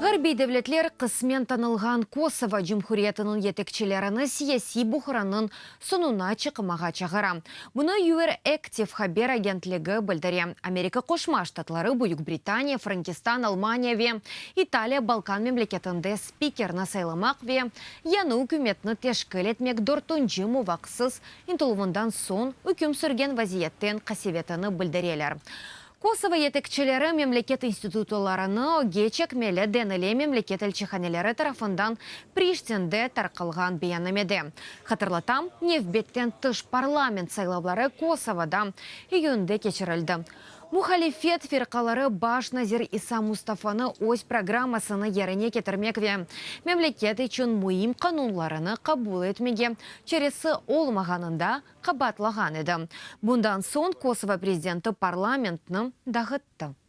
Ğarbiy devletler qısmen tanılğan Kosovo Cumhuriyetiniñ yetekçilerini siyasiy buhrannıñ soñuna çıqmağa çağıra. Bunı EurActiv haber agentligi bildire. Amerika Qoşma Ştatları, Büyük Britaniya, Frenkistan, Almaniya ve İtaliya Balkan memleketinde spikerni saylamaq ve yañı ükümetni teşkil etmek dörtünci muvaqsız ıntıluvından soñ üküm sürgen vaziyetten qasevetini bildireler. Kosovo yetekçileri memleket institutlarını ögge çekmeli, denile memleket elçihaneleri tarafından Priştinde tarqalğan beyannamede. Hatırlatam, nevbetten tış parlament saylavları Kosovoda iyünde keçirildi. Muhalifet firqaları baş nazir İsa Mustafanı öz programmasını yerine ketirmek ve memleket içün müim qanunlarını qabul etmege çaresi olmağanında qabaatlağan edi. Bundan soñ Kosovo prezidenti parlamentni dağıttı.